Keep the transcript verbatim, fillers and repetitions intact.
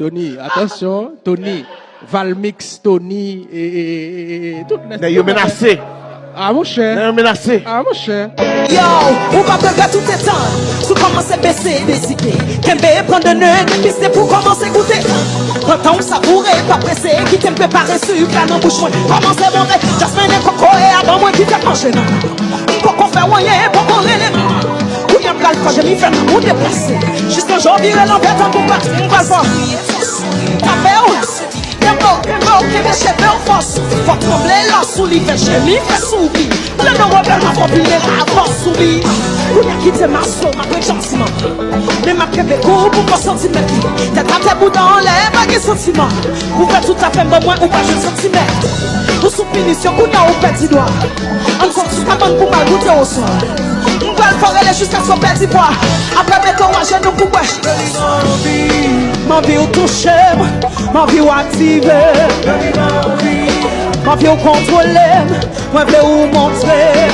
Tony, atansyon, Tony, Valmix, Tony, e, e, e, e, e, tout nèg. Nèg yo menase. Ah, monchè. Nèg yo menase. Ah, monchè. Yo, ou pa regrèt ou te tann. Sou kòmanse bese, dezide. Kenbe, pran de nen, depiste pou kòmanse goute. Pran tan ou savoure, pa prese. Kite m prepare sik la nan bouch mwen. Kòmanse monte, just mennen koko e avan mwen kite manje nan. M poko fè w anyen, poko rele m. Kounye a m pral fè jemi fè m ou deplase. Jis nan jan w vire lanvè tankou bat, m pral fè. Tape w. Kenbe w, kenbe w, kenbe cheve w fòs. Fò tranble lòs ou li fè jemi, fè soupi. Lè nou rebèl m ap anpile lavòs sou li. Kounye a kite m asou, m ap ret jantiman. Men m ap kenbe kou pou fò santimèt li. Tèt atè bouda anlè, pa gen santiman. Pou fè tout afè m ban mwen, ou pa jwenn santimèt. Ou sou pinisyon, kounye a ou pèdi dwa. Ann soti kabann pou m al goute oswa. M pral fò rele jiskaske w pèdi pwa. Apre mete w ajenou pou bwè. M anvi w touche m, m anvi w aktive m. M anvi w kontwole m, mwen vle w montre m.